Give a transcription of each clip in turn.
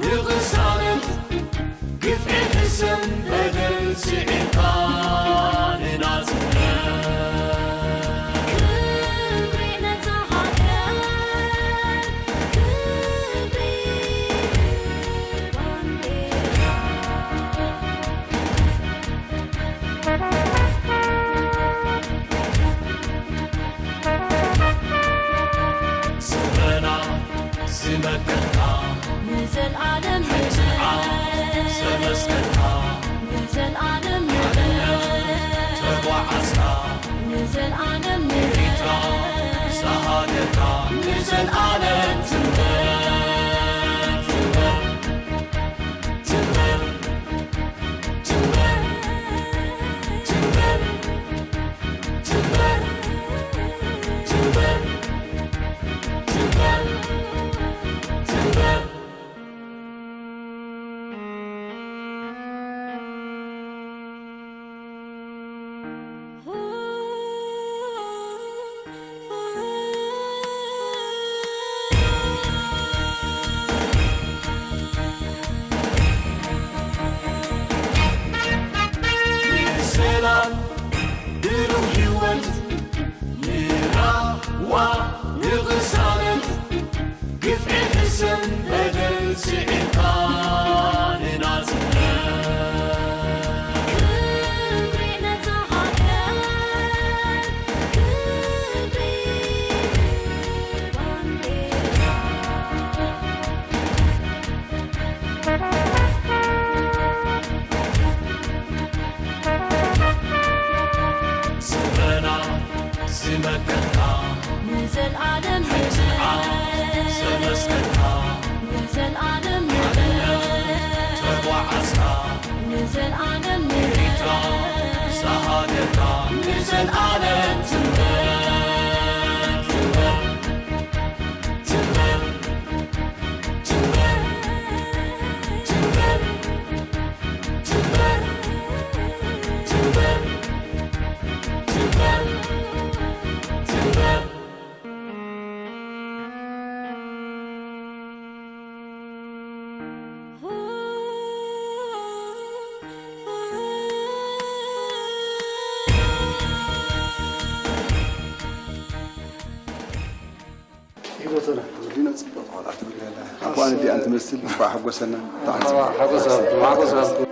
ንቕሳነት ግፍዒ ሕሰም በደል ስዒርካ ንናጽነት። ክብሪ ነታ ሃገር፣ ክብሪ ባንዴራ። ስረና ዝመከትካ ንዘልኣለም ንበል። ዘመስከርካ ንዘልኣለም ንበል። ተጓዓዝካ ንዘልኣለም ንበል። ኤርትራ ዝሃገርካ ንዘልኣለም ትንበር፣ ትንበር፣ ትንበር። ሰላም ብሩህ ህይወት ንራህዋ ንቕሳነት ግፍዒ ሕሰም በደል ስዒርካ ንናጽነት። ክብሪ ነታ ሃገር፣ ክብሪ ባንዴራ። ስረና ዝመከትካ ንዘልኣለም ንበል። ዘመስከርካ ንዘልኣለም ንበል። ተጓዓዝካ ንዘልኣለም ንበል። ዝሃገርካ ንዘልኣለም ትንበር፣ ትንበር፣ ትንበር፣ ትንበር፣ ትንበር። ይበተና ወዲና ጽቡቕ ቆልዓ ትብለና። ኣኳን እዲኣን ትመስል፣ እንኳዕ ሓጎሰና። ሓጎሰና፣ ሓጎሰና።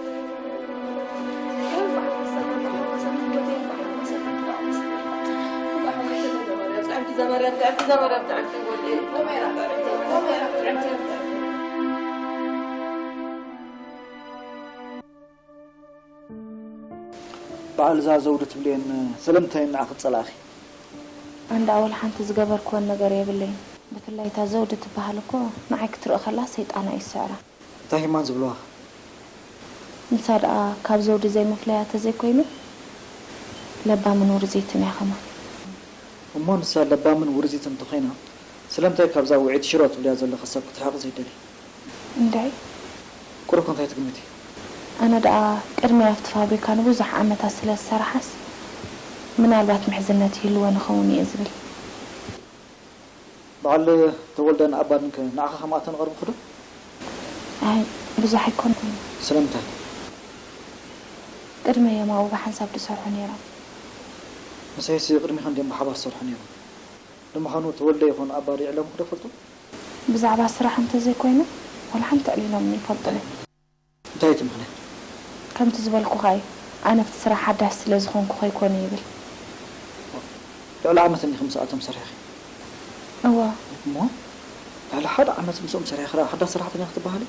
በዓል እዛ ዘውዲ ትብልየን ስለምንታይ ንዓኺ ትጸላእኺ? ኣንዳ ወላ ሓንቲ ዝገበርክወን ነገር የብለይን። ብፍላይ እታ ዘውዲ ትበሃል እኮ ንዓይ ክትርኢ ከላ ሰይጣና እዩ ዝስዕራ። እንታይ ህማን ዝብልዋ? ንሳ ደኣ ካብ ዘውዲ ዘይምፍለያ ተዘይኮይኑ ለባምን ውርዚትን እያ ከማን። እሞ ንሳ ለባምን ውርዚትን እንተኾይና ስለምንታይ ካብዛ ውዒት ሽሮ ትብልያ ዘለኺ ሰብ ክትርሕቕ ዘይደሊ? እንድዒ። ቁሩብ ከ እንታይ ትግምቲ? ኣነ ደኣ ቅድሚ ኣብቲ ፋብሪካ ንብዙሕ ዓመታት ስለ ዝሰራሓስ ምናልባት ምሕዝነት ይህልወን ይኸውን እየ ዝብል። በዓል ተወልደን ኣባድን ከ ንዓኻ ከምኣተን ይቐርቡኺ ዶ? ኣይ ብዙሕ ኣይኮንኩን። ስለምንታይ? ቅድመ እዮም ኣብኡ ብሓንሳብ ዝሰርሑ ነይሮም። ምሳይሲ ቅድሚኸን ድዮም ብሓባር ዝሰርሑ ነይሮም? ንምዃኑ ተወልደ ይኹን ኣባዲ ይዕለሙኺ ዶ ይፈልጡ? ብዛዕባ ስራሕ እንተዘይኮይኑ ዋላ ሓንቲ ኣዕሊሎምኒ ኣይፈልጡን እዮም። እንታይ እቲ ምኽንያት? ከምቲ ዝበልኩኻ እዩ፣ ኣነ ኣብቲ ስራሕ ሓዳሽ ስለ ዝኾንኩ ከይኮነ ይብል። ልዕሊ ዓመት እንዲኺ ምስኣቶም ሰሪሕኺ? እወ። እሞ ልዕሊ ሓደ ዓመት ምስኦም ሰሪሕኺ ደኣ ሓዳስ ሰራሕተኛ ክትበሃሊ?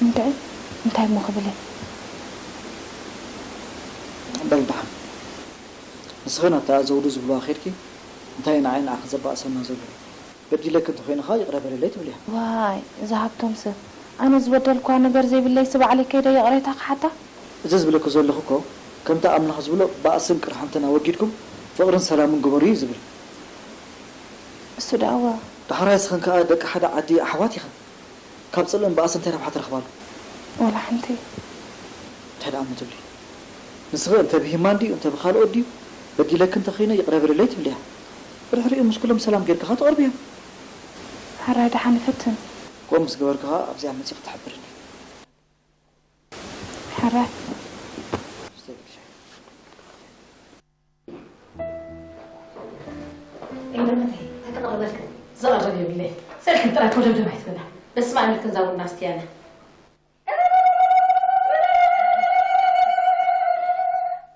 እንድዒ እንታይ እሞ ክብል እየ? በል ደሓን ንስኺ ናብታ ዘውዱ ዝብልዋ ኬድኪ እንታይ ንዓይ ንዓኺ ዘባእሰና ዘሎ? በዲለኪ እንተኾይነ ኸኣ ይቕረ በልለይ ትብልያ። ዋይ እዛ ሃብቶም ሰብ፣ ኣነ ዝበደልክዋ ነገር ዘይብለይሲ ባዕለይ ከይደ ይቕሬታ ክሓታ? እዚ ዝብለኪ ዘለኹ እኮ ከምቲ ኣምላኽ ዝብሎ ባእስን ቅርሕንትን ኣወጊድኩም ፍቕርን ሰላምን ግበሩ እዩ ዝብል። እሱ ደኣ እወ። ዳሕራይ እስኽን ከኣ ደቂ ሓደ ዓዲ ኣሕዋት ኢኽን። ካብ ጽልእን ባእስን እንታይ ረብሓ ትረኽባሉ? ወላ ሓንቲ። እንታይ ደኣ እሞ ትብሊ? ንስኺ እንተ ብሂማን ድዩ እንተ ብኻልኦት ድዩ በዲለኪ እንተ ኾይነ ይቕረ በልለይ ትብልያ። ብድሕሪኡ ምስ ኩሎም ሰላም ጌርኪ ኸኣ ትቐርብያ። ሕራይ ደሓን ይፍትን። ከምኡ ምስ ገበርካ ኸኣ ኣብዚኣ መጺኻ ትሓብረኒ። ሕራይ። ኤለመተይ፣ ተተቐረበልክን። ዝቐርብ የብለይ። ሰልክን ጥራይ ኮደምደም ኣይትበላ። በስመ ኣብ ኢልክን ዛቡና እስቲ ያለ።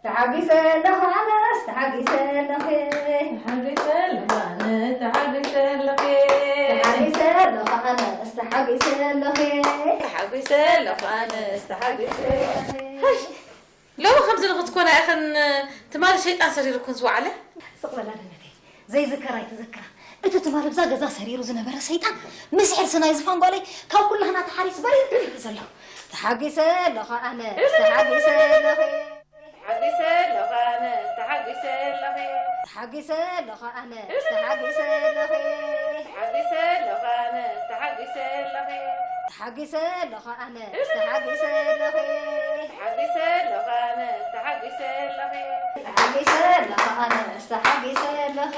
ተሓጒሰ ኣለኹ ኣነስ፣ ተሓጒሰ ኣለኹ። ተሓጒሰ ኣለኹ ኣነ፣ ተሓጒሰ ኣለኹ። ተሓጒሰ ኣለኹ ኣነስ፣ ተሓጒሰ ኣለኹ። ተሓጒሰ ኣለኹ ኣነስ፣ ተሓጒሰ ኣለኹ። ሃይ፣ ሎሚ ከምዚ ንኽትኮና ኢኽን ትማሊ ሰይጣን ሰሪሩክን ዝወዓለ? ስቕ በላ ደመተይ፣ ዘይዝከር ኣይትዘክራ። እቲ ትማሊ ብዛ ገዛ ሰሪሩ ዝነበረ ሰይጣን፣ ምስሕር ስናይ ዝፋን ጓለይ ካብ ኩላህና ተሓሪስ በሪር እዩ ዘሎ። ተሓጒሰ ኣለኹ ኣነ፣ ተሓጒሰ ኣለኹ። ተሓጒሰ ኣለኹ ኣነ፣ ተሓጒሰ ኣለኹ። ተሓጒሰ ኣለኹ ኣነ፣ ተሓጒሰ ኣለኹ። ተሓጒሰ ኣለኹ ኣነ፣ ተሓጒሰ ኣለኹ። ተሓጒሰ ኣለኹ ኣነ፣ ተሓጒሰ ኣለኹ። ተሓጒሰ ኣለኹ ኣነ፣ ተሓጒሰ ኣለኹ። ተሓጒሰ ኣለኹ ኣነ፣ ተሓጒሰ ኣለኹ።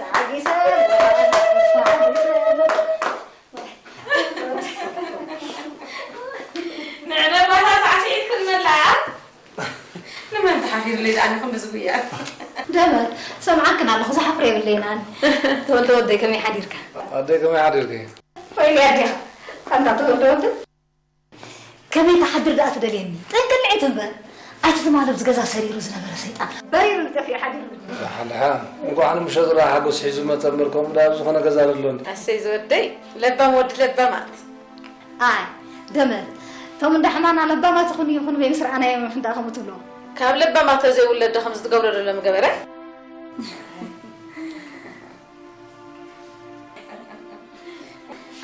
ተሓጒሰ ኣለኹ ኣነ፣ ተሓጒሰ ኣለኹ። ንዕነባታ ሳዕስዒት ክንመላኣ። ንመን ተሓፊሩለይ ደኣ ንኹም ብዝጉያ? ደመት፣ ሰምዓክን ኣለኹ፣ ዝሓፍር የብለይን ኣነ። ተወልደ ወደይ፣ ከመይ ሓዲርካ? ኣደይ፣ ከመይ ሓዲርኪ? ወይኒ ኣዴኻ፣ ኣንታ ተወልደ ወደይ። ከመይ ትሓድር ደኣ ትደልየኒ? ጥንቅልዒት እምበር። ኣቲ ትማሊ ኣብዚ ገዛ ሰሪሩ ዝነበረ ሰይጣን በሪሩ ጠፊኡ ሓዲሩ። ሓልሓ፣ እንኳዕ ንምሸት ደኣ ሓጎስ ሒዙ መጸ እምበር፣ ከምኡ ደኣ ኣብ ዝኾነ ገዛ ደሎኒ። ኣሰይ ዝወደይ፣ ለባም ወዲ ለባማት። ኣይ፣ ደመት፣ እቶም እንዳ ሕማና ለባማት ይኹኑ ይኹኑ፣ ወይ ምስ ረኣናዮም ኢኹም ደኣ ከምኡ ትብልዎ። ካብ ለባማት ተዘይውለድ ዶ ከምዚ ትገብሮ ደሎ ምገበረ?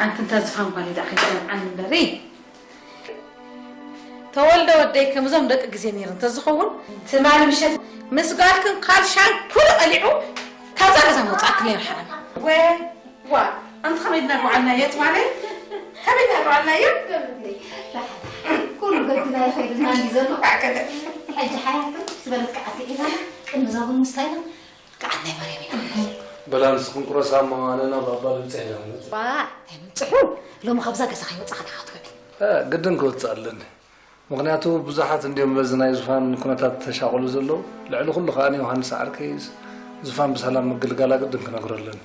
ኣንቲ እንታ ዝፋን ጓለይ ደኣ ከይትሰምዓኒ እምበሪ። ተወልደ ወደይ ከምዞም ደቂ ግዜ ነይሩ እንተዝኸውን፣ ትማሊ ምሸት ምስ ጓልክን ካልሻን ኩሉ ቀሊዑ ካብዛ ገዛ ምውጻእክን ነይሩ ሓራም። ወ-፣ ዋ፣ ኣንቲ ከመይ ድና ጓዓልናዮ ትማሊ? ከመይ ድና ጓዓልናዮ? ኩሉ ገድና ይኸይድና እንዲ ዘሎ። ባዕከለ። ሕጂ ሓያት ዝበለት ከዓት ዒላና ቅድሚ ዛቡን ምስታይና ከዓት ናይ ማርያም ኢና። በላ ንስኽን ቁረሳ እሞ ኣነ ናብ ኣባ ልብጽሕ ኢና ንመጽእ። ዋ፣ እንታይ ምብጽሑ? ሎሚ ካብዛ ገዛ ከይወጻኻ ዲኻ ትውዕል? እ፣ ግድን ክወጽእ ኣለኒ። ምኽንያቱ ብዙሓት እንድዮም በዚ ናይ ዙፋን ኩነታት ተሻቕሉ ዘለዉ። ልዕሊ ኩሉ ከኣ ንዮሃንስ ዓርከይ ዙፋን ብሰላም ምግልጋላ ግድን ክነግሮ ኣለኒ።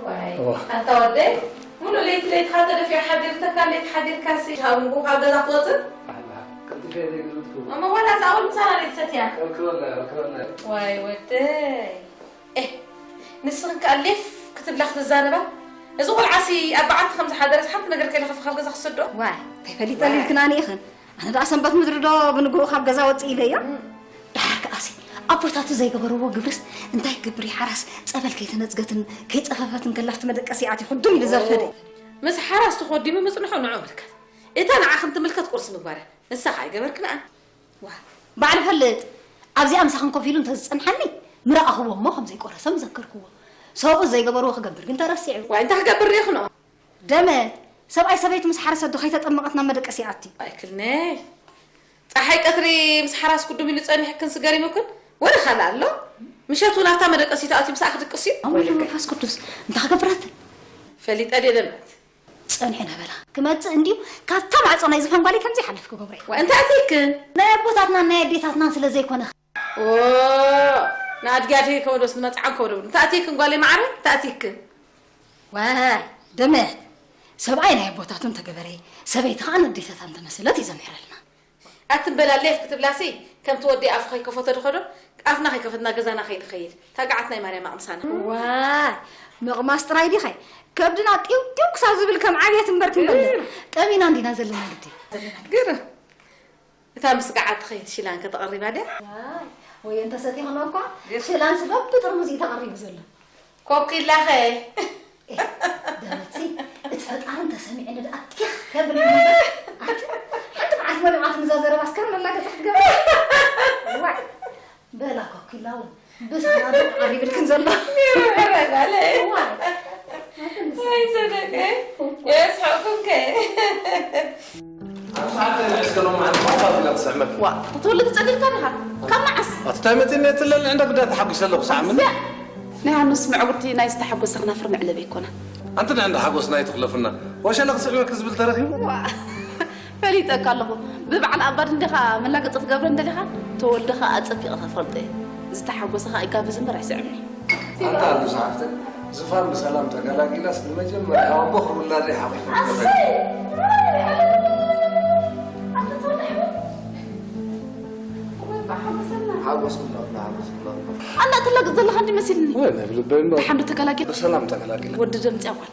ዋይ፣ እዋ። ኣንታ ወደይ፣ ሙሉእ ለይቲ ለይትኻ ተደፊኡ ሓዲርተካ፣ ለይቲ ሓዲርካሲ፣ ካብ ንግሆ ካብ ገዛ ክትወጽእ? ኣላ፣ ቅልጥፍ እየ ዘይግብትኩ። እሞ ዋላ እዛ ኣወል ምሳና ለይቲ ሰትያ? ከርክበላ፣ ከርክበላ። ዋይ ወደይ። ኤህ፣ ንስኽን ከኣ ሌፍ ክትብላ ክትዛረባ? እዚ ቆልዓሲ ኣብ በዓልቲ ከም ዝሓደረስ ሓንቲ ነገር ከይለኸፈ ካብ ገዛ ክሰዶ? ዋይ፣ እንታይ ፈሊጠ ኢልክን ኣነ ኢኽን? ኣነ ደኣ ሰንበት ምድሪ ዶ ብንግሆ ካብ ገዛ ወጽእ ኢለዮ? እም። ደሓር ከኣሲ፣ ኣቦታቱ ዘይገበርዎ ግብርስ እንታይ ክገብር እዩ? ሓራስ ጸበል ከይተነጽገትን ከይጸፈፈትን ከላ ኣብቲ መደቀሲ ኣትዩ ክዱም ኢሉ ዘርፈደ። ምስ ሓራስ ተኾዲኑ ምጽንሑ ንዑ ምልከት። እታ ንዓኽን ትምልከት ቁርሲ ምግባረ፣ ንሳ ከኣ ኣይገበርክንኣን። ዋ፣ ባዕሉ ፈልጥ። ኣብዚኣ ምሳኽን ኮፍ ኢሉ እንተዝጸንሓኒ፣ ምረኣኽዎ እሞ ከም ዘይቆረሰ ምዘከርክዎ። ሰብኡት ዘይገበርዎ ክገብር ግን ተረሲዑ። ዋይ፣ እንታይ ክገብር ርኢኽንኦ? ደመት፣ ሰብኣይ ሰበይቱ ምስ ሓረሰት ዶ ከይተጠመቐት ናብ መደቀሲ ይኣቲ? ኣይክልነ። ጸሓይ ቀትሪ ምስ ሓራስ ክዱም ኢሉ ጸኒሕክንስ ገሪሙክን? ወረ ካልእ ኣሎ? ምሸት እውን ኣብታ መደቀሲት ኣትዩ ምሳኣ ክድቅስ እዩ? ኣወ መንፈስ ቅዱስ፣ እንታይ ክገብራትን? ፈሊጠ ድየ ደመት? ጸንሒ ነበላ። ክመጽእ እንድዩ፣ ካብታ ማዕጾ ናይ ዝፋን ጓለይ ከምዘይሓልፍ ክገብሮ እየ። ዋ፣ እንታይ ኣትይክን? ናይ ኣቦታትናን ናይ ኣዴታትናን ስለ ዘይኮነ። ኦ፣ ንኣድጊ ኣድሂ ከበዶስ ንመጽዓን ከበዶ። እንታይ ኣትይክን ጓለይ ማዕረ? እንታይ ኣትይክን? ዋይ፣ ደመት። ሰብኣይ ናይ ኣቦታቱ እንተገበረ፣ ሰበይቲ ኸኣ ነዴታታ እንተመሰለት እዩ ዘምሕረልና። ኣቲ እምበላ ሌፍ ክትብላሲ፣ ከምቲ ወዲ ኣፉ ከይከፈቶ ድኸዶ፣ ኣፍና ከይከፈትና ገዛና ከይንኸይድ። እታ ገዓት ናይ ማርያም ኣቕምሳና። ዋይ፣ ምቕማስ ጥራይ ዲኸ? ከብድና ጢው ጢው ክሳብ ዝብል ከም ዓብየት እምበር ክንበልዕ። እም። ጠሚና እንዲና ዘለና ግዲ። ግርም። እታ ምስ ገዓት ትኸይድ ሽላን ከተቕሪባ ድያ? ዋይ፣ ወይ እንተሰቲኽኖ እኳ፣ ግርም። ሽላንስ በብጥርሙዝ እዩ ተቐሪቡ ዘሎ። ኮኪላኸ? ኤህ፣ ደመትሲ፣ እቲ ፈጣሪ እንተሰሚዑኒ ደኣ ቲኽ የብል እምበር፣ ኣቲ፣ ሓንቲ መዓልቲ መሊቓትኒ እዛ ዘረባ እስከ መላገጺ ክትገብር። ዋይ፣ በላ ኮኪላ እውን ብስና ዶ ዓሪብልክን ዘሎ። ይረጋለ። ዋይ። ወይ ሰደቀ፣ የስሕቕኩምከ። ኣብ ሰዓት እስከ ሎማዓንቲ ማታ ኢላ ትስዕመት። ዋ፣ ክትወልድ ጸሊልካ ዲኻ? ካብ መዓስ? ኣቲ እንታይ መጺእኒ እየ ትለኒ ዕንዳ ግዳ ተሓጒሰ ኣለኹ፣ ሰዓምኒ። እዚኣ ናይ ሃኑስ መዕጉርቲ ናይ ዝተሓጎሰ ክናፍር መዕለቢ ኣይኮነን። ኣንቲ ንዕንዳ ሓጎስና ኣይትኽለፍና። ወሸለ ክስዕበኪ ዝብል ተረኺቡ? ዋ፣ ፈሊጠካ ኣለኹ። ብበዓል ኣባዲ እንዲኻ መላገፂ ትገብረ እንደሊኻ፣ ተወልደ ኸዓ ኣፀቢቐ ኸፈልጦ እየ። ዝተሓጎሰ ኸዓ ይጋብዝ እምበር ኣይስዕብን እዩ። ኣንታ ኣሉ ዝሓፍተ ዝፋን ብሰላም ተገላጊላስ ንመጀመርያ ኣቦ ክውላደይ ሓቂፈ ሓጎስ ኩላትና ሓጎስ ኩላትና ኣላ ትላግፅ ዘለኻ እንዲ መሲልኒ። ወይ ናይ ብልበይ እምበር ደሓን ዶ ተገላጊል? ብሰላም ተገላጊላ ወዲ ደምፂ ኣጓል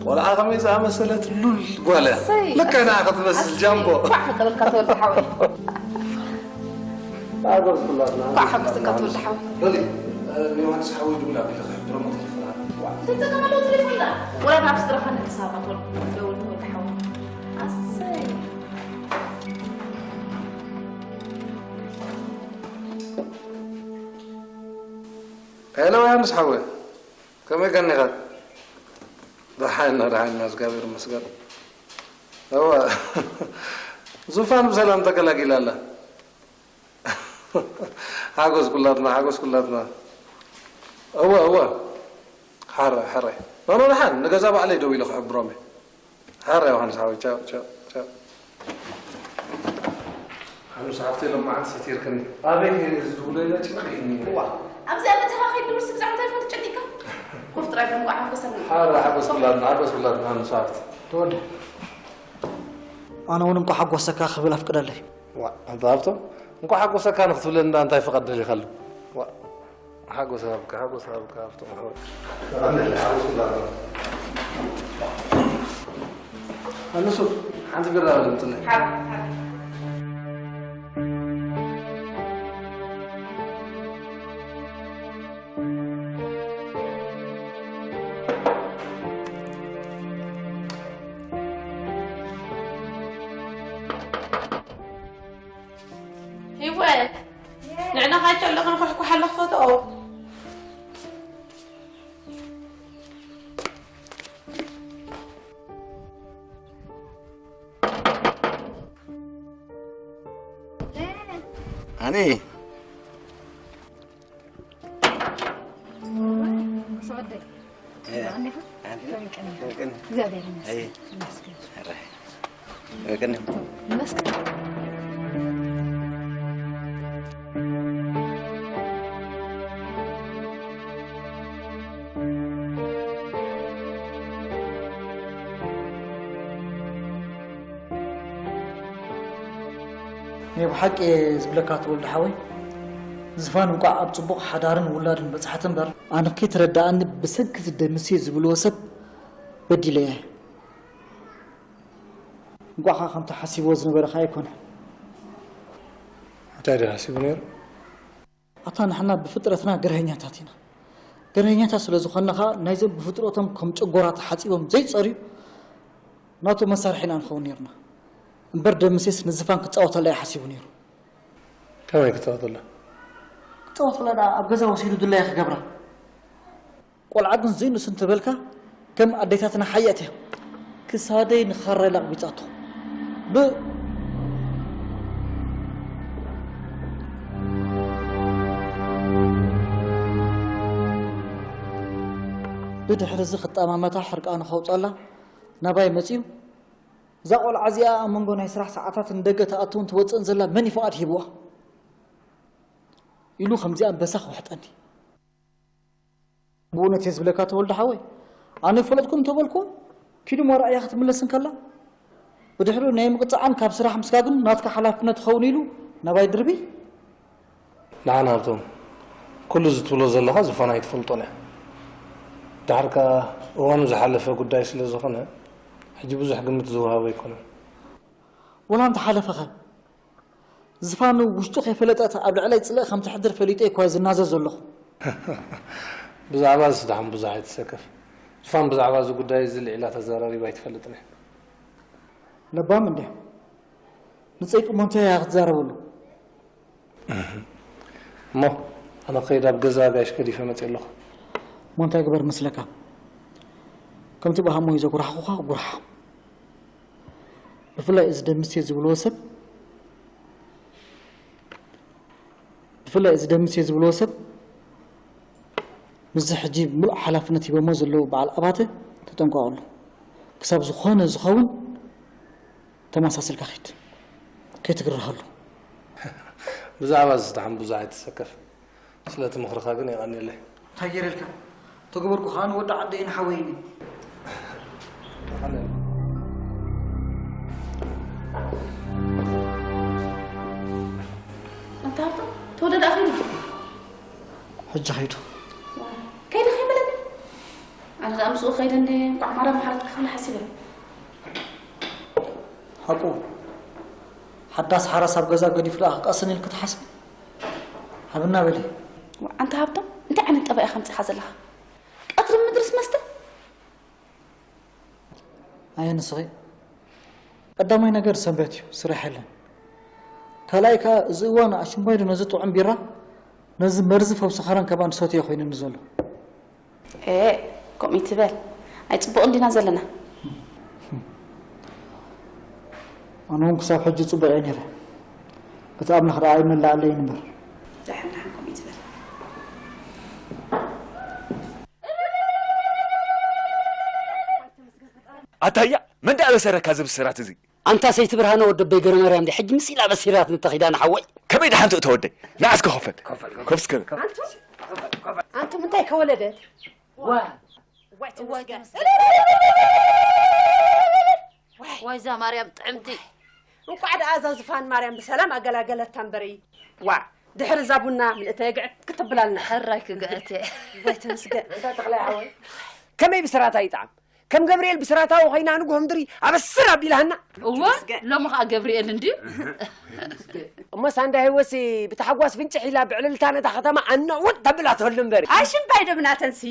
ቆልዓ ከመይ ዝኣመሰለት ሉል ጓል እያ። እሰይ፣ ልክዕ ንዓ ክትመስል ጃምቦ። ኳዕ ሓቀበልካ ተወልደ ሓወይ። ሓጎስ ኩላትና ኳዕ ሓጎስካ ተወልደ ሓወይ። በሊ ንዮሃንስ ሓወይ ድውል ኣቢለ ክሕብሮም ተለፎና ተጸቀመሉ ቴሌፎን ዳ ወላ ናብ ስድራኻ ንክሳባ ተወልደ ደውል ተወልደ ሓወይ። ኣሰይ ሄሎ ዮሃንስ ሓወይ ከመይ ቀኒኻ? ደሓና ደሓና እግዚኣብሔር ይመስገን። እወ ዙፋን ብሰላም ተገላጊላ ኣላ። ሓጎስ ኩላትና ሓጎስ ኩላትና። እወ እወ ሓራይ ሓራይ። ኖኖ ደሓን ንገዛ ባዕለይ ደዊለ ክሕብሮም እየ። ሓራይ ዮሃንስ ሓወይ ቻው ቻው ቻው። ሓኑስ ሓፍተይ ሎማዓንቲ ሰቲርክኒ ኣበይ ከይደ ዝድውሎ ኢለ ጭንቕ ኢልኒ። እዋ ኣብዚኣ መተኻ ከይድውል ስብዛዕ እንታይ ፎቶ ጨኒካ ኮፍ ጥራይ በንቋዕ ሓጎሰና ሓራይ ሓጎስ ኩላትና ሓጎስ ኩላትና ሓኑስ ሓፍተይ። ተወልደ ኣነ እውን እንኳ ሓጎሰካ ክብል ኣፍቅደለይ። ዋ ኣንታ ሃብቶም እንኳ ሓጎሰካ ንክትብለኒ እንዳ እንታይ ፍቓድ ደሊኻሉ። ዋ ሓጎስ ሃብካ ሓጎስ ሃብካ ሃብቶም ሓወይ። ኣነሱ ሓንቲ ቢራ በል ምፅለይ። ህይወት ንዕና ካይቸለኹ ንኩሕኩሓለ ክፈትኦ። ኣነ ሰወደይ ኣንዲኻ ከመይ ቀኒኻ? እግዚኣብሔር ይመስገን። ይመስገን። ይመስገን። ናይ ብሓቂ እየ ዝብለካ ተወልደ ሓወይ፣ ዝፋን እንቋዕ ኣብ ጽቡቕ ሓዳርን ውላድን በጽሓት እምበር፣ ኣነ ከይተረድኣኒ ብሰንኪ እዚ ደምሴ ዝብልዎ ሰብ በዲለያ እየ። እንቋዕ ኸኣ ከምቲ ሓሲብዎ ዝነበረ ኸኣ ኣይኮነን። እንታይ ድዩ ሓሲቡ ነይሩ? ኣታ ንሕና ብፍጥረትና ገርሀኛታት ኢና። ገርሀኛታት ስለ ዝኾንና ኸኣ ናይዞም ብፍጥረቶም ከም ጨጎራ ተሓጺቦም ዘይጸርዩ ናቱ መሳርሒ ኢና ንኸውን ነይርና። እምበር ደምሴስ ንዝፋን ክጻወተላ እዩ ሓሲቡ ነይሩ። ከመይ ክጻወተላ? ክጻወተላ ደኣ ኣብ ገዛ ወሲዱ ድላያ ክገብራ። ቆልዓ ግን ዘይንእሱ እንተበልካ ከም ኣዴታትና ሓያት እያ። ክሳደይ ንኻራ ኢላ ኣቕቢጻቶ። ብ- ብድሕሪ እዚ ክጠማመታ ሕርቃኑ ከውጸላ ናባይ መጺኡ። እዛ ቆልዓ እዚኣ ኣብ መንጎ ናይ ስራሕ ሰዓታት ንደገ ትኣትውን ትወጽእን ዘላ መን እዩ ፍቓድ ሂብዋ? ኢሉ ከምዚ ኣንበሳ ክውሕጠኒ። ብእውነት እየ ዝብለካ ተወልደ ሓወይ፣ ኣነ ይፈለጥኩም እንተበልኩ ኪዱ ሞራ እያ ክትምለስ እንከላ ብድሕሪኡ ናይ ምቕጻዕን ካብ ስራሕ ምስጋግን ናትካ ሓላፍነት ይኸውን ኢሉ ናባይ ድርብይ። ደሓን ሃብቶም፣ ኩሉ እዚ ትብሎ ዘለኻ ዝፋን ኣይትፈልጦን እያ። ድሓር ከኣ እዋኑ ዝሓለፈ ጉዳይ ስለ ዝኾነ ሕጂ ብዙሕ ግምት ዝወሃቦ ኣይኮነን። ወላ እንተሓለፈኸ ዝፋኑ ውሽጡ ከይፈለጠት ኣብ ልዕለይ ጽልኢ ከም ትሕድር ፈሊጠ እኳ ዝናዘዝ ዘለኹ። ብዛዕባ እዚ ደሓን ብዙሕ ኣይትሰከፍ። ዝፋን ብዛዕባ እዚ ጉዳይ እዚ ልዒላ ተዛራሪባ ኣይትፈልጥን እያ። ለባም እንድያ። ንጸይቂ ሞንተያ ክትዛረበሉ። እሞ ኣነ ክኸይድ ኣብ ገዛ ጋሽ ገዲፈ መፅእ ኣለኹ። እሞ እንታይ ግበር መስለካ? ከምቲ ብሃሞይ ዘጉራሕኩኻ ጉርሓ። ብፍላይ እዚ ደምሴ ዝብልዎ ሰብ ብፍላይ እዚ ደምሴ ዝብልዎ ሰብ ምስዚ ሕጂ ምሉእ ሓላፍነት ሂቦሞ ዘለዉ በዓል ኣባተ ተጠንቀቐሉ። ክሳብ ዝኾነ ዝኸውን ተመሳሲልካ ኺድ። ከይትግረሃሉ። ብዛዕባ እዚ ተሓምቡዛ ኣይትሰከፍ። ስለቲ ምኽርኻ ግን የቐንየለይ። እንታይ ገይረልካ? ተገበርኩ ኸኣ ንወዲ ዓደይ ንሓወይን እዩ። ኣንታ ሃብቶም ተወለደ ኣኸይዱ ሕጂ ኸይዱ። ከይደ ከይበለኒ ኣነ ኸኣ ምስኡ ኸይደ እንደ እንቋዕ ማርያም መሓረት ክኽብል ሓሲበ። ሓቁ ሓዳስ ሓራስ ኣብ ገዛ ገዲፉ ደኣ ክቀስን ኢልክ ትሓስብ? ሃብና በሊ። ኣንታ ሃብቶም እንታይ ዓይነት ጠባይ ኢኻ ኣምጺኻ ዘለኻ? ቀትሪ ምድርስ መስተ? ኣየ ንስኺ ቀዳማይ ነገር ሰንበት እዩ፣ ስራሕ የለን። ካልኣይ ከኣ እዚ እዋን ኣሽምባይዶ ነዚ ጥዑም ቢራ ነዚ መርዚ ፈውሲ ኸረን ከማን ዝሰትዮ ኮይኑኒ ዘሎ። ኤ ከምኡ ይትበል። ኣይ ጽቡቕ እንዲና ዘለና። ኣነ እውን ክሳብ ሕጂ ጽቡቕ እየ ነይረ። እቲ ኣምላኽ ደኣ ኣይመላኣለይን እምበር። ደሓን ደሓን ከምኡ ይትበል። ኣታያ መን ደኣ በሰረካ እዚ ብስራት እዚ? ኣንታ ሰይቲ ብርሃነ ወደበይ ገረማርያም ዲ ሕጂ ምስ ኢላ በሲራት ንተኺዳ ንሓወይ። ከመይ ደሓን ትእቶ ወደይ? ንዓስ ከኸፈት። ኮፍስ ከ ኣንቱ እንታይ ከወለደት? ዋይዛ ማርያም ጥዕምቲ እንቋዕ ደኣ እዛ ዝፋን ማርያም ብሰላም ኣገላገለታ እምበሪ። ዋ ድሕሪ እዛ ቡና ምልእተ የግዕት ክትብላልና። ሕራይ ክግዕት እየ። ወይ ተመስገን። ከመይ ብስራታ ይጥዓም? ከም ገብርኤል ብስራታዊ ኮይና ንግሆ ምድሪ ኣበስር ኣቢላሃና። እወ ሎሚ ከዓ ገብርኤል እንድዩ። እሞ ሳንዳ ህይወትሲ ብታሕጓስ ፍንጭሕ ኢላ ብዕልልታ ነታ ከተማ ኣነውት ተብላ ትህሉ እምበሪ። ኣሽምባይ ደብናተንሲ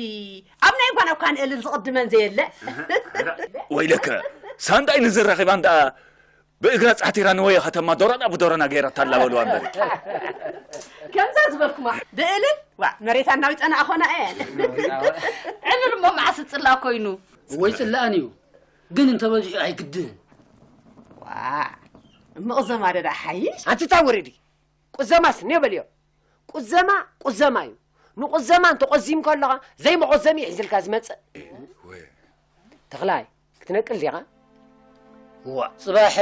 ኣብ ናይ ጓና እኳ ንእልን ዝቕድመን ዘየለ። ወይለከ ሳንዳይ ንዝራኺባን ደኣ ብእግራ ጻሕቲራ ንወየ ከተማ ዶሮና ብዶሮና ገይራታ ኣላ በልዋ እምበሪ። ከምዛ ዝበልኩማ ብእልን ዋ መሬት ኣናዊፀና ኣኾና እየን። ዕልል እሞ መዓስ እፅላ ኮይኑ። ወይ ፅላእን እዩ ግን እንተበዚሑ ኣይግድን። ዋ እምቕ ዘማደ ደኣ ሓይሽ። ኣንትታ ውረዲ ቁዘማስ እኒኦ በልዮ። ቁዘማ ቁዘማ እዩ። ንቁዘማ እንተቆዚምካ ኣለኻ ዘይመቆዘሚ እዩ ሒዝልካ ዝመፅእ። ተኽላይ ክትነቅል ዲኻ? እዋ ጽባሕ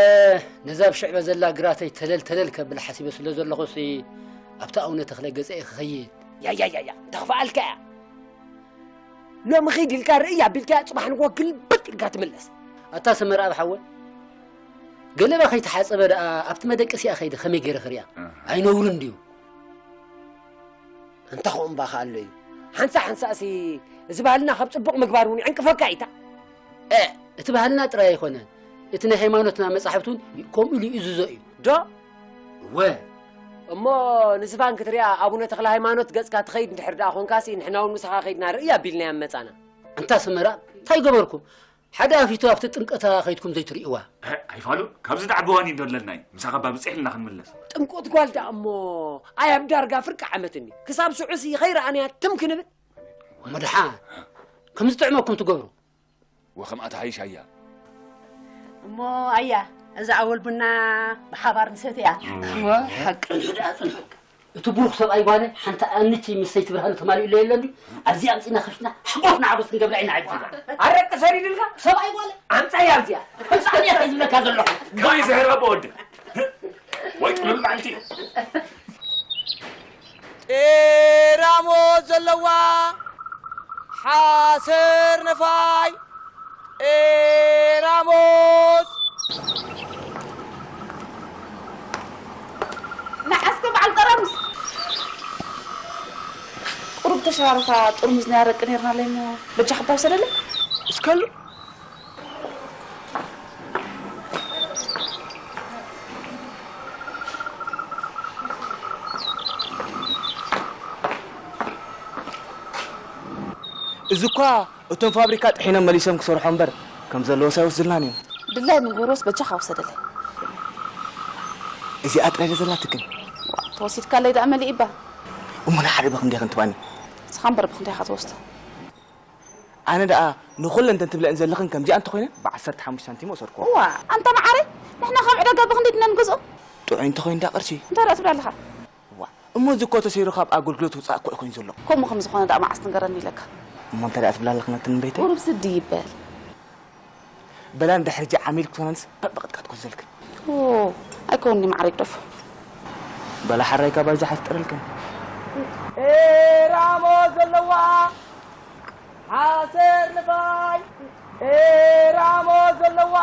ነዛ ኣብ ሽዕበ ዘላ ግራተይ ተለል ተለል ከብል ሓሲበ ስለ ዘለኹሲ ኣብታ ኣውነ ተኽለ ገጸ እየ ክኸይድ። ያያያያ እንተኽፍኣልካ እያ። ሎሚ ኺድ ኢልካ ርእይ ኣቢልካያ ጽባሕ ንግሆ ግልብጥ ኢልካ ትምለስ። ኣታ ሰመርኣብ ሓወይ ገለባ ከይተሓጸበ ደኣ ኣብቲ መደቀሲኣ ከይደ ከመይ ገይረ ክሪኣ? ኣይነውርን ድዩ? ኣንታ ኸኡ እምባ ኸኣ ኣሎ እዩ። ሓንሳእ ሓንሳእሲ እዚ ባህልና ካብ ጽቡቕ ምግባር እውን ይዕንቅፈካ እዩ እታ። እ፣ እቲ ባህልና ጥራይ ኣይኮነን፣ እቲ ናይ ሃይማኖትና መጻሕፍቲ እውን ከምኡ ኢሉ ይእዝዞ እዩ። ዶ? እወ። እሞ ንዝፋን ክትሪኣ ኣቡነ ተኽለ ሃይማኖት ገጽካ ትኸይድ እንድሕር ደኣ ኾንካሲ ንሕና እውን ምሳኻ ከይድና ርእይ ኣቢልናያ ምመጻና። ኣንታ ሰመራ፣ እንታይ ገበርኩም? ሓደ ኣፊቱ ኣብቲ ጥምቀታ ከይድኩም ዘይትርእይዋ። ኣይፋሉ፣ ካብዚ ደዓ ብዋኒን ዶ ኣለና እዩ? ምሳኻ እባ ብጽሕ ኢልና ክንምለስ። ጥምቆት ጓል ደኣ እሞ ኣይ ኣብ ዳርጋ ፍርቂ ዓመት እኒ ክሳብ ሽዑሲ ከይረኣናያ ትም ክንብል። እሞ ደሓን ከምዚ ጥዕመኩም ትገብሩ። ወኸምኣ ተሃይሽ ኣያ። እሞ ኣያ እዛ ኣወል ቡና ብሓባር ንሰትያ። እወ ሓቂ። ጽንሑ ደኣ ጽንሑ። እቲ ብሩኽ ሰብኣይ ጓለ ሓንቲ ኣንቺ ምስ ሰይቲ ብርሃኑ ተማሊኡሎ የለ እንድዩ ኣብዚ ኣምጺና ከፊትና ሓጎስና ሓጎስ ክንገብራ ኢና ሕጂ። ኣረቂ ሰሪድልካ ሰብኣይ ጓለ ኣምጻያ ኣብዚኣ። ከምጻ እያ ዝብለካ ዘለኹ። ከመይ ዝህረብ ወዲ ወይ ጥሉል መዓልቲ። ጤራሞት ዘለዋ ሓሰር ነፋይ ጤራሞት። ንዓስከ በዓል ጠራሙስ ቁሩብ ተሸራርፋ ጥርሙዝ ናይ ኣረቂ ነይርና ኣለይ እሞ በጃ ክባ ውሰደለይ። እስከሉ እዚ እኳ እቶም ፋብሪካ ጥሒኖም መሊሶም ክሰርሖ እምበር ከም ዘለዎስ ኣይወስድልናን እዮም። ድላይ ንግበሮስ በጃኻ ውሰደለይ። እዚኣ ጥራይ ዶ ዘላትክን? ተወሲድካለይ ደኣ መሊእ እባ። እሞ ንሓደ ብኽንደይ ክንትባኒ? ንስኻ እምበር ብኽንደይ ኢኻ ትወስዶ? ኣነ ደኣ ንኹለን እተን ትብለእን ዘለኽን ከምዚኣ እንተኾይነን ብዓሰርተ ሓሙሽተ ሳንቲም ወሰድክዎ። እዋ ኣንታ መዓረይ ንሕና ካብ ዕዳጋ ብኽንደይ ድና ንገዝኦ? ጥዑይ እንተኾይኑ ደኣ ቅርሺ። እንታይ ደኣ ትብል ኣለኻ? እዋ እሞ እዚ እኮ ተሰይሩ ካብ ኣገልግሎት ውፃእ እኮ እዩ ኮይኑ ዘሎ። ከምኡ ከም ዝኾነ ደኣ መዓስ ትንገረኒ ኢለካ? እሞ እንታይ ደኣ ትብላ ኣለኽና ትንበይተይ? ቁሩብ ስዲ ይበል። በላ እንድሕር ጃ ዓሚል ክትኮናንስ በብቕጥቃጥ ኮዘልክን። ኦ፣ ኣይኮንኒ ማዕረ ይግደፎ። በላ ሓራይ ካባጃ ሓፍጥረልክን። ኤራሞ ዘለዋ ሓሰር ንፋይ፣ ኤራሞ ዘለዋ።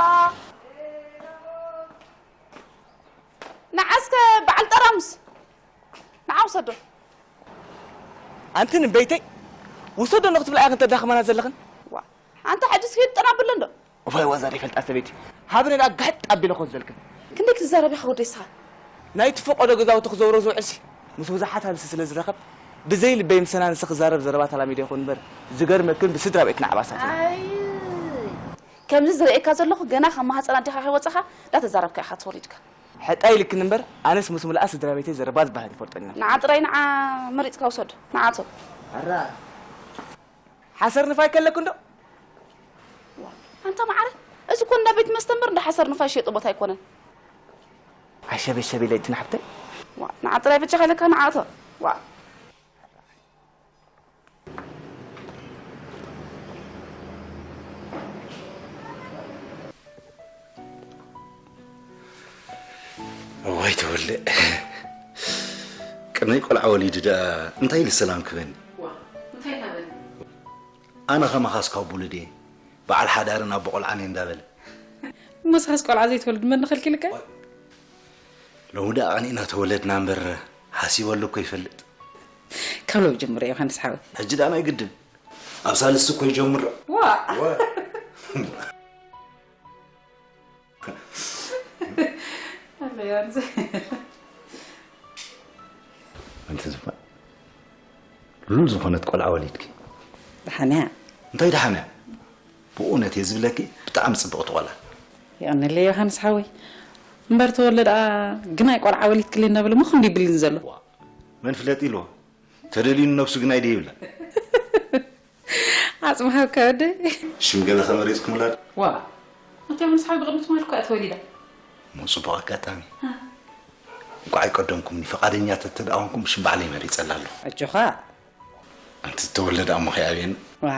ንዓስከ በዓል ጠራሙስ፣ ንዓ ውሰዶ። ኣንቲ ንበይተይ ውሰዶ ንክትብላ ኢኽን ተዳኽመና ዘለኽን። ዋ፣ ኣንታ ሕጂ እስኪ ጠና ብሎ እንዶ። እዋይ፣ ዋዛ ዘይፈልጣ ሰበይቲ። ሃብኒ ደኣ ጋሕጥ ኣቢለ ኮን ዘልክን። ክንደይ ክትዛረብ ኢኻ ወደይ ስኻ? ናይቲ ፈቆዶ ገዛውቲ ክዘውሮ ዝውዕልሲ ምስ ብዙሓት ሃልሲ ስለ ዝረኸብ፣ ብዘይ ልበይ ምሰና ንስ ክዛረብ ዘረባ ተላሚደ ይኹን እምበር፣ ዝገርመክን ብስድራ ቤትና ዓባሳት ኢና። ኣይ፣ ከምዚ ዝርእየካ ዘለኹ ገና ካብ ማህፀን ኣዴኻ ከይወፃኻ እንዳተዛረብካ ኢኻ ተወሊድካ። ሕጣ ኢልክን እምበር፣ ኣነስ ምስ ሙሉኣ ስድራ ቤተይ ዘረባ ዝበሃል ይፈልጦን ኢና። ንዓ ጥራይ ንዓ መሪፅካ ውሰድ። ንዓቶ። ኣራ። ሓሰር ንፋይ ከለኩ እንዶ? ዋ፣ ኣንታ ማዕረ፣ እዚ እኮ እንዳ ቤት መስተ እምበር እንዳ ሓሰር ንፋይ ዝሸጦ ቦታ ኣይኮነን። ኣሸበሸብ ኢለ እቲ ንሓፍተይ። ዋ፣ ንዓ ጥራይ በጃኻ ኢለካ ንዓቶ። ዋ። እዋይ ተወልደ፣ ቅድመይ ቆልዓ ወሊዱ ደኣ እንታይ ኢሉ ሰላም ክበኒ? ዋ፣ እንታይ እናበለ? ኣነ ከማኻስ ካብ ውሉድ እየ፣ በዓል ሓዳርን ኣቦ ቆልዓን እየ እንዳበለ። እሞ ንስኻስ ቆልዓ ዘይትወልድ መን ከልኪልካ? ሎሚ ደኣ ኣቐኒእና ተወለድና እምበር፣ ሓሲበሉ እኮ ይፈልጥ። ካብ ሎም ጀምሮ ዮሃንስ ሓወይ። ሕጂ ደኣ ናይ ግድን። ኣብ ሳልስቲ እኮ ይጀምሮ። ዋ! ዋ! ኣለ ዮሃንስ። ኣንቲ ዝፋን፣ ሉል ዝኾነት ቆልዓ ወሊድኪ። ደሓን እያ። እንታይ ደሓን እያ? ብእውነት እየ ዝብለኪ፣ ብጣዕሚ ጽብቕቲ ቆልዓ። የቐንየለይ ዮሃንስ ሓወይ። እምበር ተወልደ ደኣ ግናይ ቆልዓ ወሊድክሊ እናበለ እሞ ክንዲ ይብልን ዘሎ። ዋ፣ መን ፍለጥ ኢልዎ? ተደልዩ ንነብሱ ግናይ ደይብላ። ዓጽሚ ሃብካ ወደይ። ሽም ገለ ከመሪጽኩምላ ዶ? ዋ፣ ኣቲ ዮሃንስ ሓወይ ብቕድሚ ትማል እኮ እያ ተወሊዳ። እሞ ጽቡቕ ኣጋጣሚ። እ። እንቋዕ ኣይቀደምኩምኒ፣ ፈቓደኛታት ተደኣ ኮንኩም ሽም ባዕለይ መሪጸላ ኣለኹ። ኣጆኻ። ኣንቲ ዝተወለደ ኣሞኺ ኣብየን። ዋ፣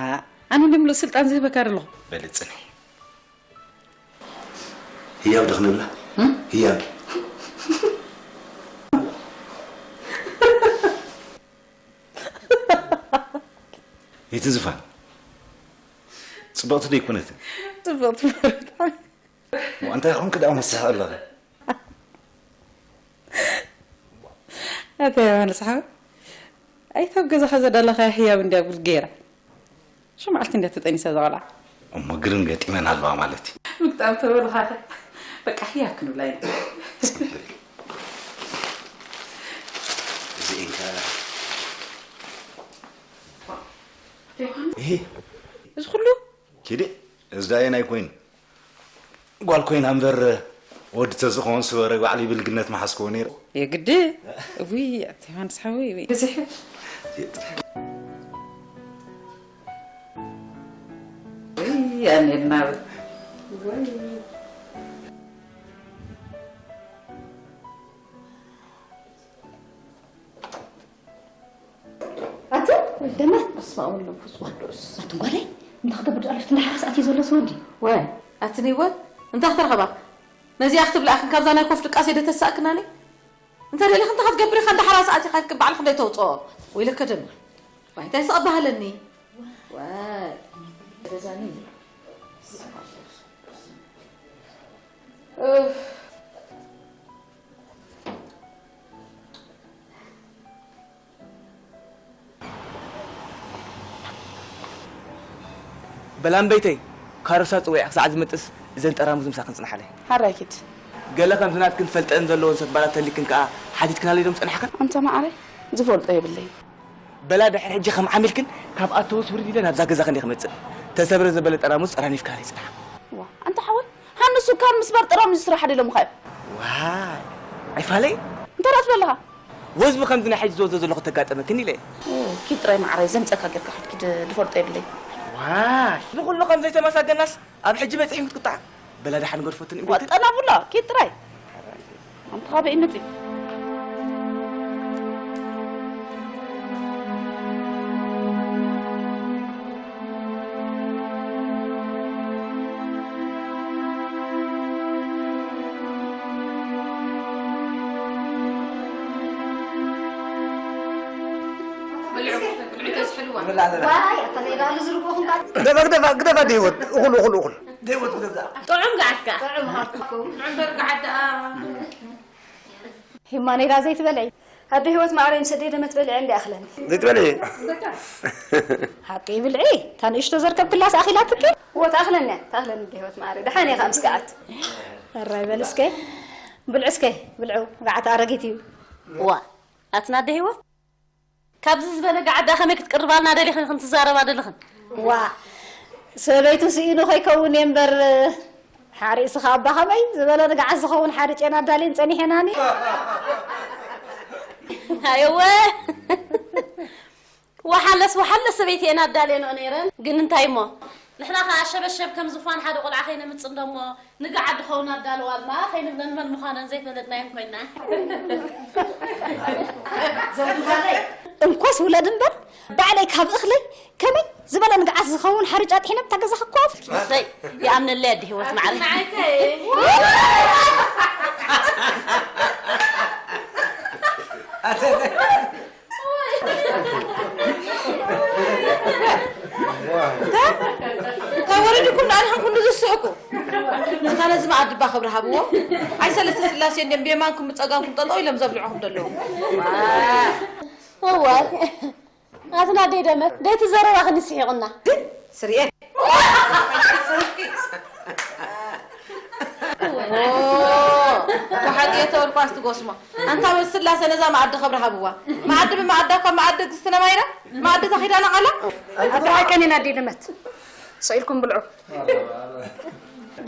ኣነ እንድምሉ ስልጣን ዝህበካ ዶ ኣለኹ? በሊ ጽንሒ። ህያብ ዶ ክንብላ? እም? ህያብ። እቲ ዝፋን ጽብቕቲ ዶ ኣይኮነትን? ጽብቕቲ እምበር ብጣዕሚ። ዋ፣ እንታይ ኾንክ ደኣ መስሕ ኣለኻ? ኣታ ዮሃንስ ሓወይ፣ ኣይታ ኣብ ገዛኻ ዘዳለኻያ ህያብ እንድያ ጉድ ገይራ። ሽዑ መዓልቲ እንድያ ተጠኒሳ እዛ ቆልዓ። እሞ ግርም ገጢመን ኣለዋ ማለት እዩ። ምግጣም ተበልኻኸ። በቃ ህያብ ክንብላ ኢና። ጽቡቕ። እዚ እንካ ዮሃንስ? ይሄ እዚ ኩሉ? ኪዲ፣ እዚ ዳየን ኣይኮይን። ጓል ኮይና እምበር ወዲ ተዝኸውን ስበረ ባዕሉ ብልግነት መሓዝክዎ ነይረ። የግዲ? እውይ፣ ኣቲ ዮሃንስ ሓወይ፣ እውይ። ብዝሕ። እይ፣ ኣነ እናብል። ኣቲ ወልደና፣ በስመ ኣብ ወወልድ ወመንፈስ ቅዱስ። ኣቲ ጓለይ፣ እንታይ ክገብር ደኣ ኣለሽ? ትንዳሕራ ሰዓት እዩ ዘሎ ሰው ወዲ። ወይ፣ ኣቲ ነይወ፣ እንታይ ክትረኸባ? ነዚኣ ክትብላ ኣኽን ካብዛ ናይ ኮፍ ድቃሴ ዶ ተሳእክናኒ? እንታይ ደሊኽ እንታይ ክትገብር ኢኻ? እንዳ ሓራ ሰዓት ኢኻ ኢልክ ባዕልኽ እንታይ ተውፅኦ? ወይለከ ደማ። ዋይ፣ እንታይ ስቕ በሃለኒ? ዋይ፣ ገዛኒ። እፍ። በላምበይተይ፣ ካሮሳ ጽውዒ ክሳዕ ዝምጥስ እዘን ጠራሙዝ ምሳኽን ጽንሓለይ። ሓራይ ኪድ። ገለ ከምዚ ናትክን ፈልጠን ዘለዎን ሰት ባላት ተሊክን ከኣ ሓቲትክናለይ ዶም ጸናሕክን? ኣንተ መዓረይ፣ ዝፈልጦ የብለይ። በላ ድሕሪ ሕጂ ከም ዓሚልክን ካብ ኣተውስ ውርድ ኢለ ናብዛ ገዛ ክንደይ ክመጽእ። ተሰብረ ዘበለ ጠራሙዝ ጸራኒፍካለይ ጽንሓ። ዋ፣ ኣንተ ሓወይ፣ ሃንሱ ካብ ምስባር ጥራም እዩ ስራሕ ኣደሎም ኻዮ። ዋይ፣ ኣይፋለይ? እንታይ ደኣ ትብል ኣለኻ? ወዝቢ ከምዚ ናይ ሕጂ ዝወዘ ዘለኹ ተጋጠመክን ኢለ። ኦ፣ ኪድ ጥራይ መዓረይ ዘምጸካ ጌርካ ኪድ፣ ኪድ ድፈልጦ የብለይ። ዋይ፣ እዚ ኩሉ ከም ዘይተመሳገናስ ኣብ ሕጂ በጺሕን ክትቁጣዕ? በላ ደሓን ገድፎትኒ ዋ፣ እምቤት። ጠና ቡላ፣ ኪድ ጥራይ። ኣንተ ኻበይ መጺ? ንብላ ኣለና። ዋይ፣ ኣታ ሜዳ ኣሎ ዝርግኹም ባት። ግደፋ፣ ግደፋ፣ ግደፋ፣ ኣደ ህይወት። እኹል፣ እኹል፣ እኹል። ኣደ ህይወት፣ ግደፋ። ጥዑም ገዓትካ። ጥዑም ሃብትኩም። እምበር ገዓት ደኣ። ሂማ ኔራ ዘይትበልዒ። ኣደ ህይወት ማዕረይ ምስ ኣደይ ደመት በሊዐ እንዲ ኣኽለኒ። ዘይትበልዒ? ሓቂ ብልዒ። እታ ንእሽቶ ዘርከብክላስ ኣኺላትኪ? እዎ፣ ትኣኽለኒ እያ። ትኣኽለኒ ኣደ ህይወት ማዕረይ። ደሓን እየ ከኣ ምስ ገዓት። እራይ በል እስከ። ብልዑ እስከ። ብልዑ። ገዓት ኣረጊት እዩ። ዋ፣ ኣትና ኣደ ህይወት? ካብዚ ዝበለ ገዓዳ ከመይ ክትቅርባልና ደሊኽን ኢኽን ትዛረባ ደለኽን? ዋ፣ ሰበይቱ ስኢኑ ከይከውን እየ እምበር፣ ሓሪስኻ ኣባ ኸመይ ዝበለ ንገዓት ዝኸውን ሓርጭ እየን ኣዳልየን ጸኒሐናኒ። ኣየወ! ወሓለስ ወሓለስ ሰበይቲ እየን ኣዳልየንኦ ነይረን። ግን እንታይ እሞ? ንሕና ኸኣ ሸበሸብ ከም ዝፋን ሓደ ቆልዓ ከይነምጽእ እንዶ እሞ ንገዓት ድኸውን ኣዳልዋ ድማ ከይንብለን መን ምዃነን ዘይፈለጥናየን ኮይና። ዘውዲ ጓለይ፣ እንኮስ ውለድ እምበር፣ ባዕለይ ካብ እኽለይ ከመይ ዝበለ ንግዓት ዝኸውን ሓርጭ ኣጥሒነ ኣብታ ገዛ ክኮፍ። እሰይ፣ ይኣምነለይ ኣደ ህይወት ማዕረ። ንዓይከ? እንታይ ወሪድኩም ንዓና ኩሉ ዝስሕቁ? እንታ ነዚ መኣዲ እባ ክብሪ ሃብዎ። ኣይ ሰለስተ ስላሴ እንድዮም ብየማንኩም ብጸጋምኩም ጠጠው ኢሎም ዘብልዑኹም ዘለዉ። እዋይ፣ ኣትና ኣደይ ደመት፣ ደይ ትዘረባኽኒ ስሒቕና። ስርኤ። ኦ፣ ብሓቂ እየ ተወልኳስ ትጎስሞ። ኣንታ ወድ ስላሴ ነዛ መኣዲ ክብሪ ሃብዋ። መኣዲ ብመኣዳ እኳ መኣዲ እግዝእትነ ማይረ፣ መኣዲ እታ ኪዳነ ቃላ። ኣደ ሓቀን ኢና ኣደይ ደመት። ስቕ ኢልኩም ብልዑ።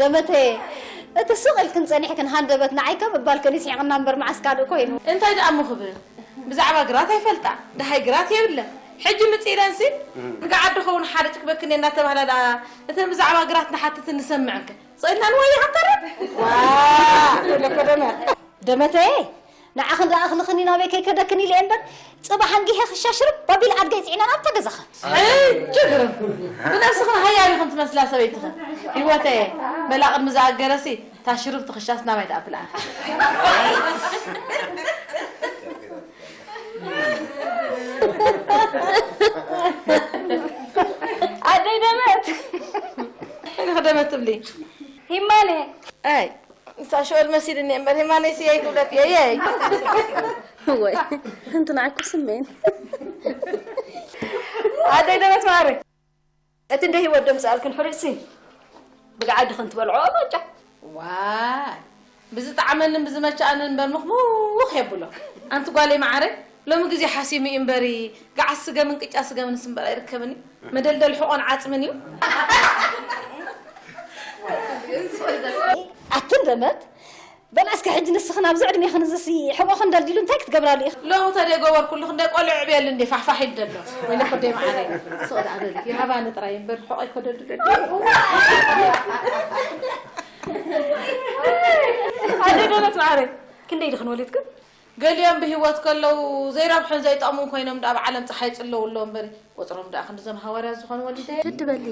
ደመተየ፣ እቲ ስቕ ኢልክን ጸኒሕክን ሃንደበት ንዓይ ከም እባልክን ይስሒቕና እምበር መዓስ ካልእ ኮይኑ። እንታይ ደኣ እሞ ክብል? ብዛዕባ ግራት ኣይፈልጣ፣ ደሃይ ግራት የብለን። ሕጂ ምጽእ ኢለንሲ፣ ንገዓት ድኸውን ሓርጭ ክበክን እየ እናተባህላ ደኣ፣ እተን ብዛዕባ ግራት ንሓትትን ንሰምዕን ከ? ስቕ ኢልና ንወይኻ ንተርፍ? ዋ! ኢለኮ ደመ። ደመተየ፣ ንዓኽን ደኣ እኽልኽኒ ናበይ ከይከደክን ኢለ እየ እምበር፣ ጽባሕ ኣንጊሄ ክሻ ሽርብ ኣቢለ ኣድገይ ጽዒነ ናብታ ገዛኸ። ሕጂ ግርም። ብነብስኽን ሃያል ኢኽን ትመስላ ሰበይትኽን። ህይወተየ፣ በላ ቅድሚ ዝኣገረሲ፣ እታ ሽርብቲ ክሻስ ናባይ ደኣ ትልኣኽ። ኣደይ ደመት። እንታይ ኢኺ ደመት ትብሊ? ሂማነ። ኣይ፣ ንሳ ሽወል መሲልኒ እምበር፣ ሂማነይ ስየይ ክብለክ እየ፣ የይ። ወይ፣ እንትን ዓኩ ስሜን። ኣደይ ደመት ማሪ። እቲ እንደ ህይወት ደምጽኣልክን ሕሩጭሲ ብግዓዲ ክንትበልዖ ባጫ። ዋይ፣ ብዝጠዓመንን ብዝመቸኣንን እምበር ምኽሙኽ የብሎ። ኣንቲ ጓለይ መዓረ፣ ሎሚ ግዜ ሓሲሙ እዩ እምበሪ፣ ገዓስ ስገምን ቅጫ ስገምንስ እምበር ኣይርከብን እዩ። መደልደል ሕቖን ዓጽምን እዩ። ኣትን ደመት፣ በል እስከ ሕጂ ንስኽን ኣብዚ ዕድሜኽን እዚሲ ሕቖኽን ደልዲሉ እንታይ ክትገብራሉ ኢኽን? ሎሚ ተደይ ጎበርኩሉ ክንደይ ቆልዑ ዕብየሉ እንዴ ፋሕፋሕ ኢሉ ደሎ። ወይለ ኮደይ መዓረይ። ስቕ ደኣ በሊ። ይሃባኒ ጥራይ እምበር ሕቖይ ኮደልድሎ እንዴ። ኣደይ ደመት መዓረይ። ክንደይ ድኽን ወሊድክን? ገሊኦም ብህይወት ከለዉ ዘይረብሑን ዘይጠቕሙን ኮይኖም ደኣ ኣብ ዓለም ጸሓይ ይጽለዉ ኣለዉ እምበሪ፣ ቁጽሮም ደኣ ክንድዞም ሃዋርያት ዝኾኑ ወሊደ። ድድ በሊ።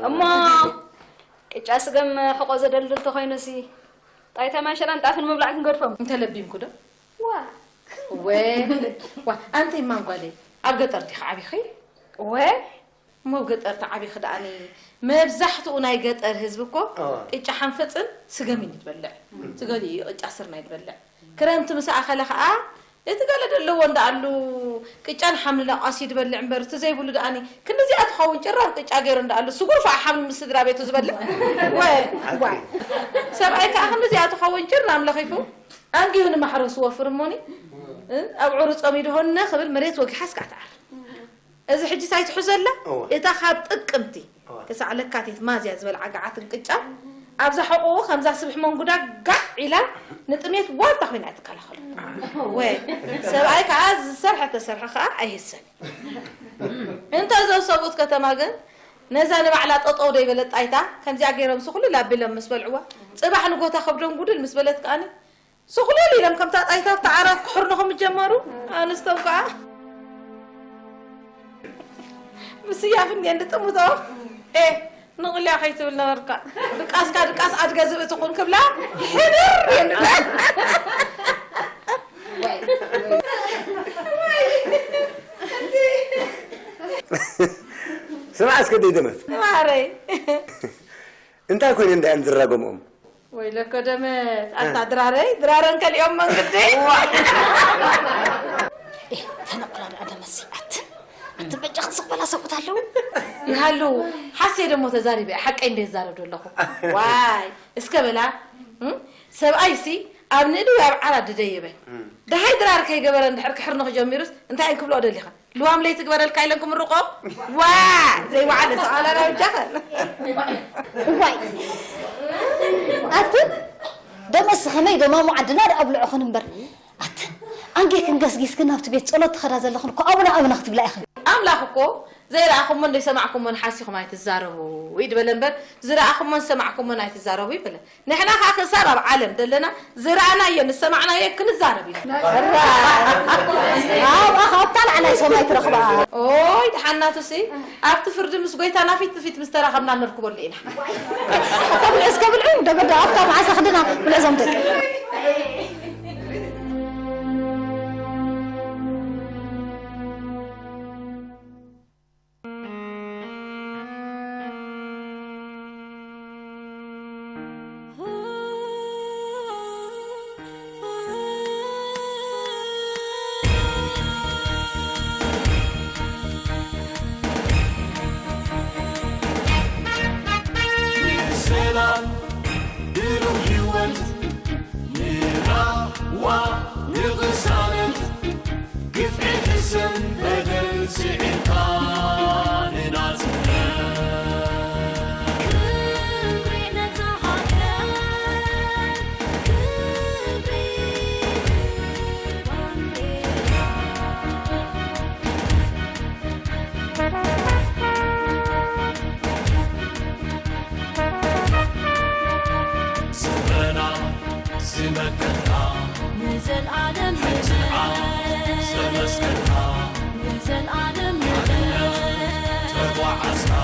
እሞ ቅጫ ስገም ሕቆ ዘደልድል ተኾይኑሲ፣ ጣይታ ማንሸላን ጣፍን ምብላዕ ክንገድፎም። እንተለቢምኩ ዶ? ዋ። ወ-፣ ዋ፣ ኣንተይ ማንጓለይ፣ ኣብ ገጠር ዲኺ ዓቢኺ? ወ-፣ እሞ ኣብ ገጠር ተዓቢኺ ደኣኒ፣ መብዛሕትኡ ናይ ገጠር ህዝቢ እኮ እወ። ቅጫ ሓንፈጽን ስገምን እዩ ዝበልዕ። እቲ ገሊኡ እዩ ቅጫ ስርናይ ዝበልዕ። ክረምቲ ምስ ኣኸለ ኸኣ፣ እቲ ገለ ደለዎ እንዳኣሉ ቅጫን ሓምሊ ናቋሲ ዝበልዕ እምበር፣ እቲ ዘይብሉ ደኣኒ፣ ክንዲዚኣ ትኸውን ጭራር ቅጫ ገይሩ እንዳኣሉ፣ ስጉርፋ ሓምሊ ምስ ስድራ ቤቱ ዝበልዕ። ወ-፣ ዋይ። ሰብኣይ ከኣ ክንዲዚኣ ትኸውን ጭራም ለኺፉ፣ ኣንጊሁ ንማሕረስ ዝወፍር እሞኒ፣ እ፣ ኣብዑሩ ጸሚዱ ሆነ ክብል መሬት ወጊሓ እስካዕ ትዓር። እዚ ሕጂ ሳይ ትሕዞ ኣላ? እወ። እታ ካብ ጥቅምቲ እወ። ክሳዕ ለካቲት ማዝያ ዝበልዓ ገዓትን ቅጫን ኣብዛ ሕቑኡ ከምዛ ስብሒ መንጉዳ ጋዕ ኢላ ንጥሜት ዋልታ ኮይና እያ ትከላኸሎ። እወ። ወይ ሰብኣይ ከዓ ዝሰርሐ ተሰርሐ ከዓ ኣይህሰን። እንተ እዞም ሰብኡት ከተማ ግን ነዛ ንባዕላ ጠጠው ደይበለት ጣይታ ከምዚኣ ገይሮም ስኹሉ ላቢሎም ምስ በልዕዋ፣ ጽባሕ ንጎታ ከብዶም ጉድል ምስ በለት ከኣኒ ስኹለል ኢሎም ከምታ ጣይታ ኣብታ ዓራት ክሕርኑ ከም ጀመሩ፣ ኣንስቶም ከዓ ብስያፍ እንድየን ዝጥምቶ። ኤ፣ ንቕልያ ከይትብል ነበርካ። ድቃስካ ድቃስ ኣድገ ዝብኢ ትኹን ክብላ፣ ሕድር እየን ዝብላ። ወይ፣ ስምዓ እስከ ደይ ደመት። ማረይ። እንታይ ኮይነ እንዳ እየን ዝራገምኦም? ወይለኮ ደመት፣ ኣታ ድራረይ፣ ድራረን ከሊኦም መንግደይ። ኤ፣ ተነቁላ ደኣ ደመሲ፣ ኣትን፣ ኣትን በጃኽን ስቕ በላ ሰብኡት ኣለዉ። ይሃለዉ፣ ሓሴ ደሞ ተዛሪበ፣ ሓቀይ እንደ ይዛረብ ዶ ኣለኹ። ዋይ፣ እስከ በላ፣ እም? ሰብኣይሲ ኣብ ንእድዊ ኣብ ዓራት ድደየበ። እም። ደሃይ ድራር ከይገበረ እንድሕር ክሕርንኹ ጀሚሩስ፣ እንታይ እየን ክብልኦ ደሊኻ? ልዋም ለይትግበረልካ ኢለን ክምርቆ? ዋ! ዘይወዓለ ሰቓላና ብጃኸን። እዋይ! ኣትን ደመስ ከመይ ደማሙ ዓድና ደኣ ኣብልዑኽን እምበር። ኣትን ኣንጌክን ገስጊስክን ናብቲ ቤት ጸሎት ትኸዳ ዘለኽን እኮ ኣቡነ ኣቡነ ክትብላ ኢኽን። ኣምላኽ እኮ ዘይረኣኹሞን ዘይሰማዕኩሞን ሓሲኹም ኣይትዛረቡ እዩ ዝበለ እምበር፣ ዝረኣኹሞን ዝሰማዕኩሞን ኣይትዛረቡ ይበለ። ንሕና ኸኣ ክሳብ ኣብ ዓለም ዘለና ዝረኣናዮን ዝሰማዕናዮን ክንዛረብ ኢና። ኣብኣ ኻብታ ላዕላይ ሰማይ ትረኽባ። ኦይ፣ ደሓናቱሲ ኣብቲ ፍርዲ ምስ ጐይታና ፊት ንፊት ምስ ተራኸብና ንርክበሉ ኢና። እቶም እስከ ብልዑ፣ ደገ ዶ ኣብታ መዓሳ ክድና ብልዕዞም ደቂ። ሰላም ብሩህ ህይወት ንራህዋ ንቕሳነት ግፍዒ ሕሰም በደል ስዒርካ ንናጽነት። ክብሪ ነታ ሃገር፣ ክብሪ ባንዴራ። ስምረና ዝመከትና ንዘልኣለም ሓይልና ንበር። ዘመስከርና ንዘልኣለም ንበር። ሓድነት ተጓዓዝና